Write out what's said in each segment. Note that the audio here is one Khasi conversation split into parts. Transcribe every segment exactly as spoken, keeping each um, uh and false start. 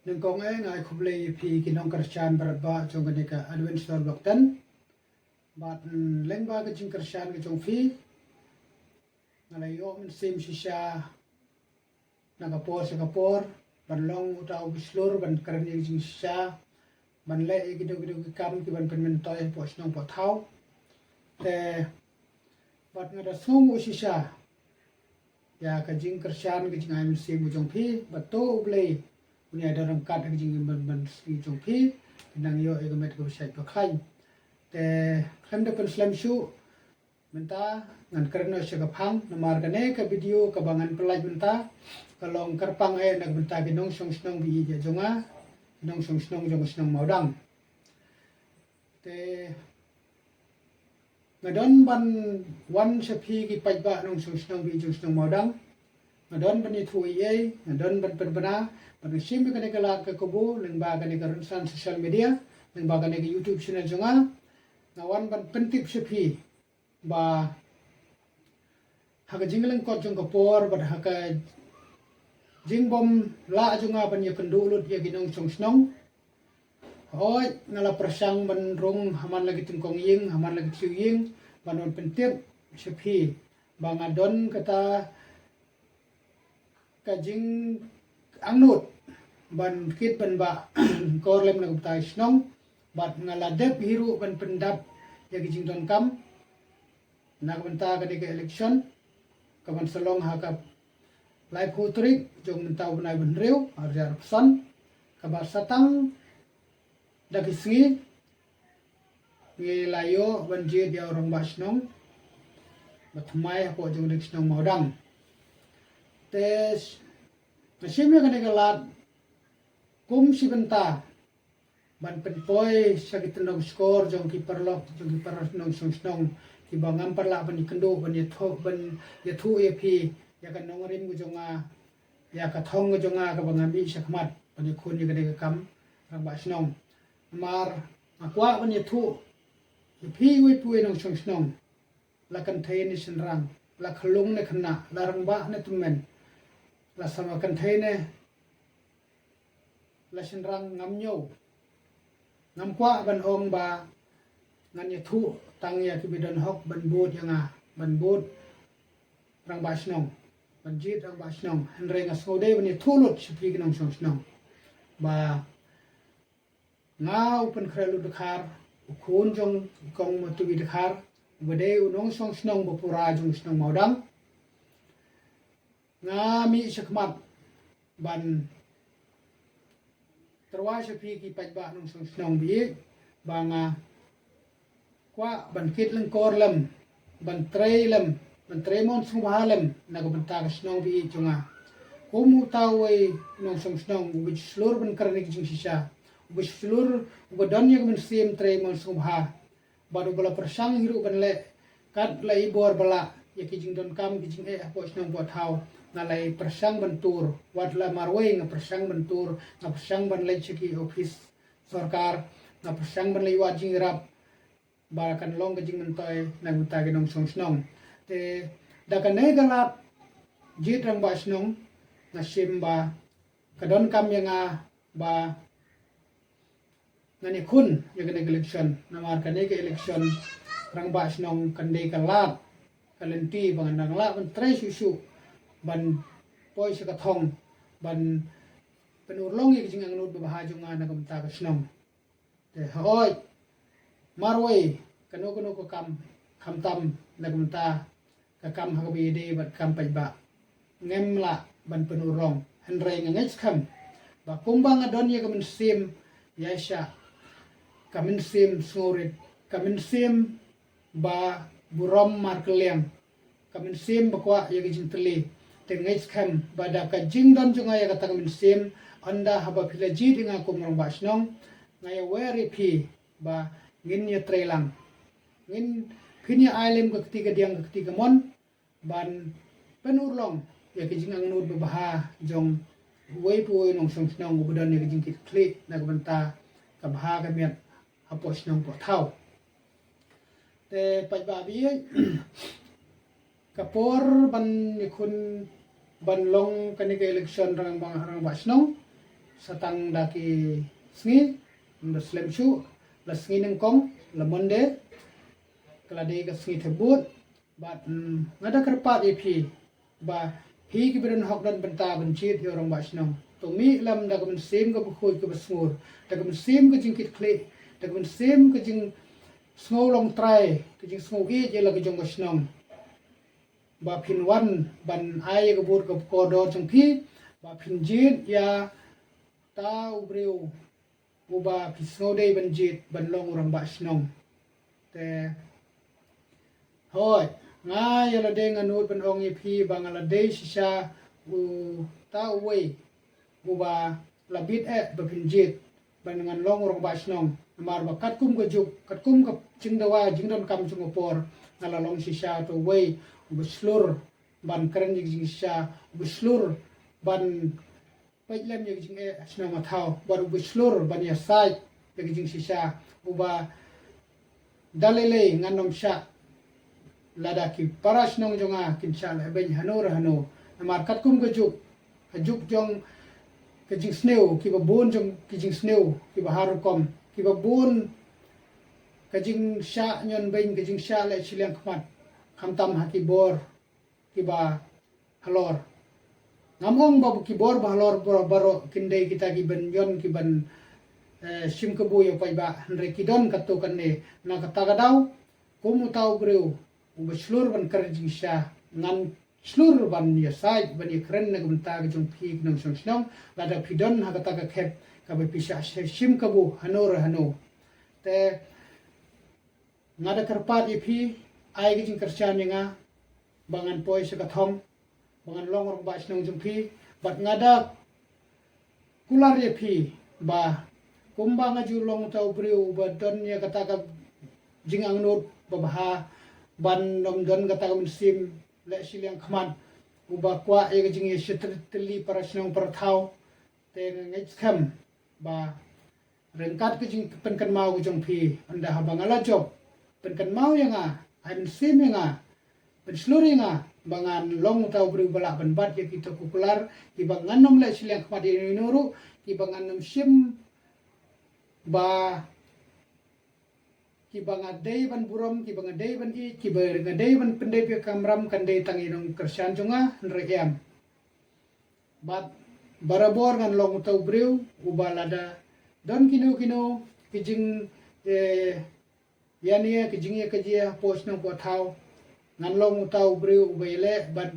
Nyngkong eh nga ai khublei ïa phi ki nongkyrshan baroh ba jong kane ka Advent Store Block ten. Bad lyngba ka jingkyrshan ka jong phi, nga la ïoh mynsiem shisha na ka por sha ka por ban long uta u bishlur ban kren ïa ka jingshisha, ban leh ïa kito kito ki kam ki ban pynmyntoi hapoh shnong poh thaw. Te bad nga da sngew shisha ïa ka jingkyrshan ka jingai mynsiem ka jong phi, bad to U Blei un ïai don ryngkat ha ka jingim ban ban sngi jong phi, nang ïoh ïa ka met kaba shait ba khlaiñ. Te khlem da pynslem shuh, mynta ngan kren noh sha ka phang, namar kane ka video kaba ngan pynlait mynta ka long kyrpang eh na ka bynta ki nongshong shnong ba ïeit jong nga, ki nongshong shnong jong ka shnong Mawdang. Te nga don ban wan sha phi ki paidbah nongshong shnong ba ïeit jong shnong Mawdang. Nga don ban ïathuh ei ei, nga don ban pynbna, ban shim ïa kane ka lad ka kabu lyngba kane ka rynsan social media, lyngba kane ka YouTube channel jong nga. Nga wan ban pyntip sha phi ba ha ka jinglyngkot jong ka por bad ha ka jingbym lah jong nga ban ïakynduh lut ïa ki nongshong shnong, hooid nga la pyrshang ban rung ha man la ki tyngkong ïing, ha man la ki thliew ïing, ban wan pyntip sha phi ba nga don kata ka jingangnud ban kit ban bah kor lem na ka bynta ka shnong, bad nga la dep hi ruh ban pyndap ïa ki jingdonkam na ka bynta kane ka election kaban sa long ha ka laiphew tarik jong mynta u bnai ba hynriew, ar hajar arphew san, kaba sa tang da ki sngi ngi la ïoh ban jied ïa u rangbah shnong ba thymmai hapoh jong ka shnong Mawdang. Te nga shim ïa kane ka lad kum shi bynta ban pynpoi sha ki tyndong shkor jong ki paralok, jong ki para nongshong shnong kiba ngam pat lah ban ïakynduh, ban ïathuh, ban ïathuh ïa phi ïa ka nongrim ka jong nga, ïa ka thong ka jong nga kaba nga mih shakhmat ban ïakhun ïa kane ka kam rangbah shnong. Namar nga kwah ban ïathuh ïa phi iwei pa iwei nongshong shnong, la kynthei ne shynrang, la khyllung ne khynnah, la rangbah ne tymmen, la samla kynthei ne la shynrang, ngam ñiew, ngam kwah ban ong ba ngan ïathuh tang ïa kiba don hok ban bud ïa nga, ban bud rangbah shnong, ban jied rangbah shnong. Hynrei nga sngewdei ban ïathuh lut sha phi ki nongshong shnong ba nga u Pynkhreh Lut Dkhar, u khun jong i Kong Matubi Dkhar, uba dei u nongshong shnong ba pura jong shnong Mawdang, nga mih shakhmat ban tyrwa sha phi ki paidbah nongshong shnong ba ïeit ba nga kwah ban kit lyngkor lem, ban trei lem, ban trei mon sngewbha lem na ka bynta ka shnong ba ïeit jong nga. Kum uta uwei u nongshong shnong uba shlur ban kren ïa ka jingshisha, uba shlur, uba don ïa ka mynsiem trei mon sngewbha, bad uba la pyrshang hi ruh ban leh kat la i bor ba lah ïa ki jingdonkam ki jingeh hapoh shnong poh thaw. Nga la pyrshang ban tur, wat la marwei nga pyrshang ban tur, nga pyrshang ban leit sha ki ophis sorkar, nga pyrshang ban leit wad jingïarap ba kan long ka jingmyntoi na ka bynta ki nongshong shnong. Te da kane ka lad jied rangbah shnong, nga shim ba ka donkam ïa nga ba ngan ïakhun ïa kane ka election, namar kane ka election rangbah shnong kan dei ka lad, ka lynti ba ngan dang lah ban trei shuh shuh, ban poi sha ka thong, ban pynurlong ïa ka jingangnud babha jong nga na ka bynta ka shnong. Te hooid, marwei kano kano ka kam, khamtam na ka bynta ka kam ha kaba ïadei bad kam paidbah, ngam lah ban pynurlong. Hynrei nga ngeit skhem ba kumba nga don ïa ka mynsiem ïaishah, ka mynsiem sngewrit, ka mynsiem ba burom markylliang, ka mynsiem ba kwah ïa ka jingtylli, te ngeit skhem ba da ka jingdon jong nga ïa kata ka mynsiem, ynda haba phi la jied ïa nga kum rangbah shnong, nga ïawer ïa phi ba ngin ïatrei lang, ngin, phin ïa ai lem ka kti ka diang ka kti ka mon ban pynurlong ïa ka jingangnud babha jong uwei pa uwei u nongshong shnong uba don ïa ka jingkitkhlieh na ka bynta ka bha ka miat hapoh shnong poh thaw. Te paidbah ba ïeit, ka por ban ïakhun ban long kane ka election rangbah, rangbah shnong, sa tang da ki sngi, ym da slem shuh, la sngi nyngkong, la Monday, ka la dei ka sngi thep vote, bad, mm, nga da kyrpad ïa phi, ba phi kiba don hok don bynta ban jied ïa u rangbah shnong. To mih lem da ka mynsiem kaba khuid kaba sngur, da ka mynsiem ka jingkitkhlieh, da ka mynsiem ka jingsngew longtrai, ka jingsngew ïeit ïa la ka jong ka shnong. Ba phin wan ban ai ïa ka vote kaba kordor jong phi, ba phin jied ïa uta u briew uba phi sngew dei ban jied ban long u rangbah shnong. Te hooid, nga ïa lade nga nud ban ong ïa phi ba nga la dei shisha uta uwei uba la bit eh ba phin jied ban ngan long u rangbah shnong. Namar ba katkum ka juk, katkum ka jingdawa jingdonkam jong ka por, nga la long shisha uta uwei uba shlur ban kren ïa ka jingshisha, uba shlur ban peit lem ïa ka jingeh shnong mathaw, bad uba shlur ban ïasaid ïa ka jingshisha, uba da lei lei ngan ym shah lada ki para shnong jong nga kin shah lehbeiñ hano re hano. Namar katkum ka juk, ka juk jong ka jingsniew, kiba bun jong ki jingsniew kiba har rukom, kiba bun ka jingshah ñion beiñ, ka jingshah leh shiliang khmat, khamtam ha ki bor kiba halor. Ngam ong ba ki bor ba halor baroh, baroh kin dei kita kiban ñion, kiban, eh, shim kabu ïa u paidbah, hynrei ki don katto katne. Na kata ka daw, kum uta u briew uba shlur ban kren jingshisha, ngan shlur ban ïasaid ban ïakren na ka bynta ka jong phi ki nongshong shnong, lada phi don ha kata ka khep kaba phi shah shim kabu hano re hano. Te nga da kyrpad ïa phi, ai ka jingkyrshan ïa nga ba ngan poi sha ka thong, ba ngan long rangbah shnong jong phi, bad nga da kular ïa phi ba kumba nga ju long uta u briew uba don ïa kata ka jingangnud babha, ban ym don kata ka mynsiem leh shiliang khmat, uba kwah ïa ka jingïashah tylli para shnong para thaw. Te nga ngeit skhem ba ryngkat ka jingpynkynmaw ka jong phi, ynda haba nga la jop, pynkynmaw ïa nga, ai mynsiem ïa nga, pynshlur ïa nga ba ngan long uta u briew ba lah ban bat ïa kita ki kular, kiba ngan ym leh shiliang khmat ïa ino ino ruh, kiba ngan ym shim ba kiba nga dei ban burom, kiba nga dei ban ïeit, kiba nga dei ban pyndep ïa ka kamram, kan dei tang ïa nongkyrshan jong nga, hynrei em. Bad barabor ngan long uta u briew uba lada don kino kino ki jing, eh, ïa ne ïa ki jingïakajia hapoh shnong hapoh thaw, ngan long uta u briew uba ïaleh ban,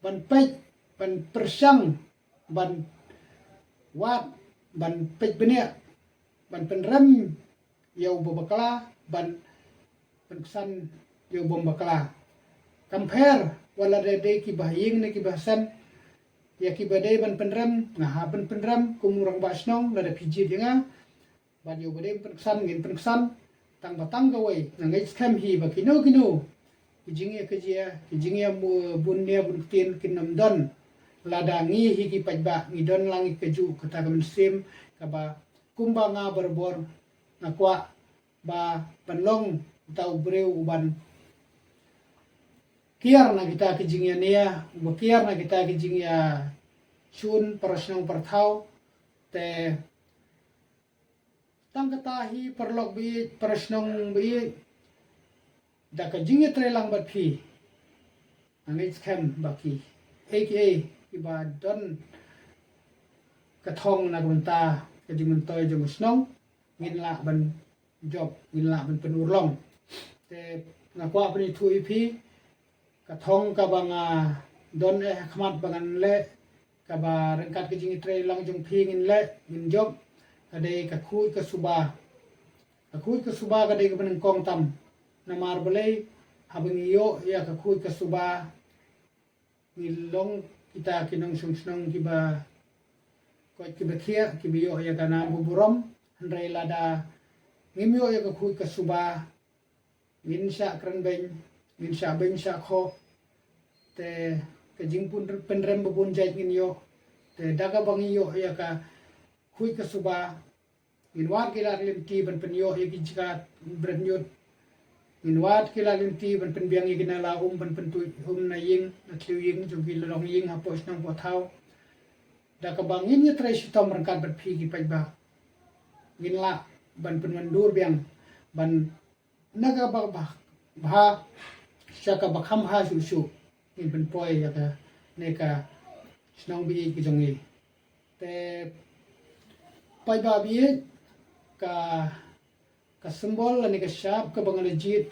ban peit, ban pyrshang, ban wad, ban peit bniah, ban pynrem ïa uba bakla, ban pynksan ïa uba ym bakla. Kam pher wat lada dei kiba ha ïing ne kiba ha sem. Ïa kiba dei ban pynrem, nga hap ban pynrem kum u rangbah shnong, lada phi jied ïa nga. Bad ïa uba dei ban pynksan, ngin pynksan. Tang ba tang kawei, nga ngeit skhem hi ba kino kino ki jingïakajia, ki jingïabun nia bun ktien kin ym don lada ngi hi ki paidbah ngi don lang ïa kajuh kata ka mynsiem kaba kumba nga barabor nga kwah ba ban long uta u briew uban kiar na kita ki jingïania, uba kiar na kita ki jingïashun para shnong para thaw. Te tang kata hi, paralok ba ïeit, para shnong ba ïeit, da ka jingïatreilang bad phi, nga ngeit skhem ba kiei kiei kiba don ka thong na ka bynta ka jingmyntoi jong ka shnong, ngin lah ban jop, ngin lah ban pynurlong. Te nga kwah pynithuh ïa phi, ka thong kaba nga don eh ha khmat ba ngan leh, kaba ryngkat ka jingïatreilang jong phi ngin leh, ngin jop, ka dei ka khuid ka suba. Ka khuid ka suba ka dei kaba nyngkong tam. Namar balei? Haba ngi ïoh ïa ka khuid ka suba, ngi long kita ki nongshong shnong kiba koit kiba thiah, kiba ïoh ïa ka nam ka burom. Hynrei lada ngim ïoh ïa ka khuid ka suba, ngin shah kren beiñ, ngin shah beiñ shah khoh. Te ka jingpynrem ba bun jait ngin ïoh. Te da kaba ngi ïoh ïa ka khuid ka suba, ngin wad ki lad lynti ban pynïoh ïa ki jaka bret ñiut. Ngin wad ki lad lynti ban pynbiang ïa ki nala um, ban pyntuid um na ïing na thliew ïing jong ki longïing hapoh shnong hapoh thaw. da kaba ngin ïatrei shitom ryngkat bad phi ki paidbah, ngin lah ban pynwandur biang ban na kaba bha, bha sha kaba kham bha shuh shuh, ngin pynpoi ïa kane ka shnong ba ïeit ka jong ngi. Te paidbah ba ïeit, ka ka symbol lane ka shap kaba nga la jied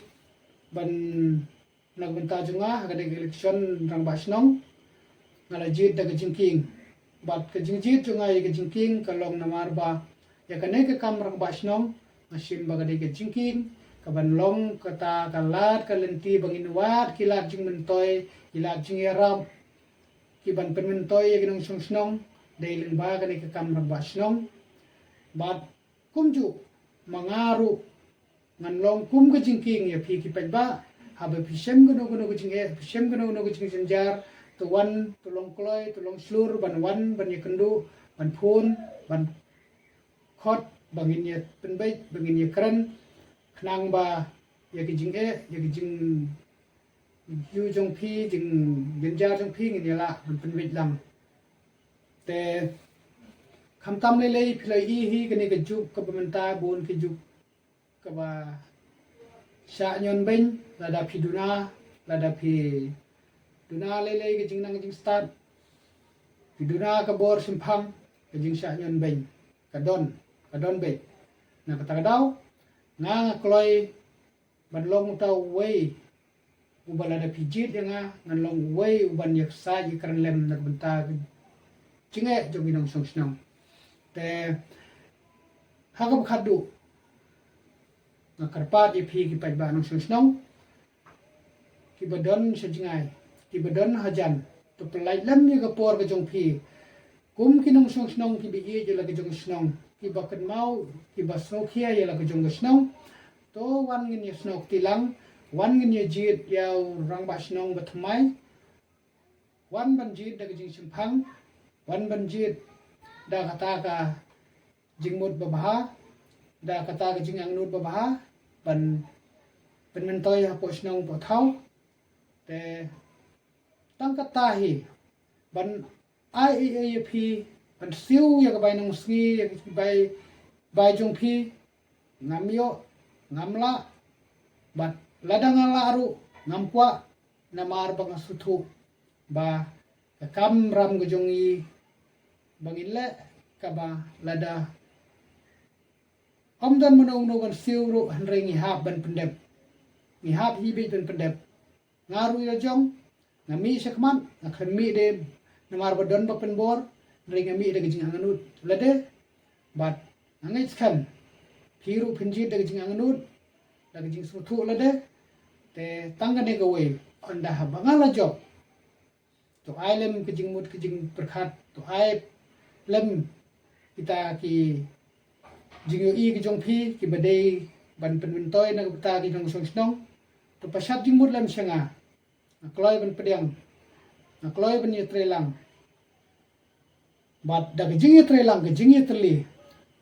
ban na ka bynta jong nga ha kane ka election rangbah shnong, nga la jied da ka jingkieng. Bad ka jingjied jong nga ïa ka jingkieng ka long namar ba ïa kane ka kam rangbah shnong nga shim ba ka dei ka jingkieng kaban long kata ka lad ka lynti ba ngin wad ki lad jingmyntoi, ki lad jingïarap, ki ban pynmyntoi ïa ki nongshong shnong dei lyngba kane ka kam rangbah shnong. Bad kumjuh ma nga ruh ngan long kum ka jingkieng ïa phi ki paidbah. Haba phi shem kano kano ka jingeh, phi shem kano kano ka jingjynjar, to wan, to long kloi, to long shlur ban wan, ban ïakynduh, ban phone, ban khot, ba ngin ïa pynbeit, ba ngin ïa kren, khnang ba ïa ki jingeh, ïa ki jing ïa jong phi, jingjynjar jong phi ngin ïa lah ban pynbeit lang. Te khamtam lei lei phi la ïohi kane ka juk kaba mynta bun ka juk kaba shah ñion beiñ, lada phi duna, lada phi duna lei lei ka jingnang jingstad, phi duna ka bor shemphang, ka jingshah ñion beiñ ka don, ka don beit. Na kata ka daw nga nga kloi ban long uta uwei uba lada phi jied ïa nga ngan long uwei uban ïa ksaid ïa kren lem na ka bynta ka jingeh jong ki nongshong shnong. Te ha kaba khatduh nga kyrpad ïa phi ki paidbah nongshong shnong kiba don sha jngai, kiba don hajan, to pyllait lem ïa ka por ka jong phi. Kum ki nongshong shnong kiba ïeit ïa la ka jong ka shnong, kiba kynmaw, kiba sngewkhia ïa la ka jong ka shnong, to wan ngin ïa snoh kti lang, wan ngin ïa jied ïa u rangbah shnong ba thymmai. Wan ban jied da ka jingshemphang, wan ban jied da kata ka jingmut babha, da kata ka jingangnud babha ban pynmyntoi hapoh shnong hapoh thaw. Te tang kata hi ban ai ei ei ïa phi, ban siew ïa ka bai nongsngi, ïa ka bai, bai jong phi, ngam ïoh, ngam lah, bad lada nga lah ruh ngam kwah, namar ba nga sngewthuh ba ka kamram ka jong ngi ba ngin leh kaba lada ym don mano mano ban siew ruh hynrei ngi hap ban pyndep. Ngi hap hi beit ban pyndep. Nga ruh ïa la jong nga mih sha khmat, nga khlem mih de namar ba don ba pynbor, hynrei nga mih da ka jingangnud lade. Bad nga ngeit skhem phi ruh phin jied da ka jingangnud, da ka jingsngewthuh lade. Te tang kane kawei, ynda haba nga la jop, to ai lem ka jingmut ka jingpyrkhat, to ai lem kita ki jingïohi ka jong phi kiba dei ban pynmyntoi na ka bynta ki nongshong shnong. To pynshad jingmut lem sha nga. Nga kloi ban pdiang, nga kloi ban ïatreilang. Bad da ka jingïatreilang, ka jingïatreilang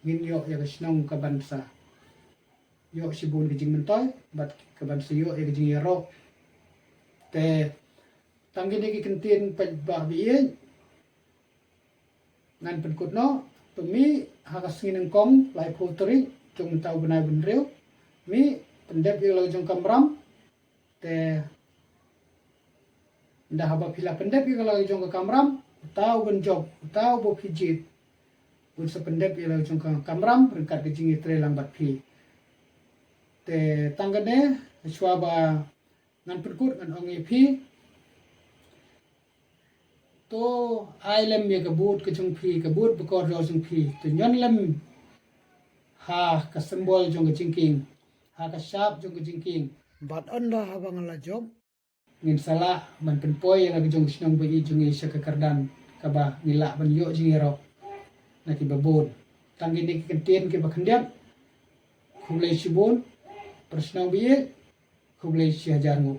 ngin ïoh ïa ka shnong kaban sa ïoh shibun ka jingmyntoi bad kaban sa ïoh ïa ka jingïaroh. Te tang kine ki kyntien paidbah ba ïeit ngan pynkut noh. To mih ha ka sngi nyngkong laiphew tarik jong mynta u bnai ba hynriew, mih pyndep ïa la ka jong ka kamram. Te ynda haba phi la pyndep ïa la ka jong ka kamram, uta uban jop, uta uba phi jied, un sa pyndep ïa la ka jong ka kamram ryngkat ka jingïatreilang bad phi. Te tang kane, shuwa ba ngan pynkut ngan ong ïa phi, to ai lem ïa ka vote ka jong phi, ka vote bakordor jong phi, to ñion lem ha ka symbol jong ka jingkieng, ha ka shap jong ka jingkieng. Bad ynda haba nga la jop, ngin sa lah ban pynpoi ïa la ka jong ka shnong ba ïeit jong ngi sha ka kyrdan kaba ngi lah ban ïoh jingïaroh na kiba bun. Tang kine ki kyntien kiba khyndiat. Khublei shibun para shnong ba ïeit. Khublei shihajar nguh.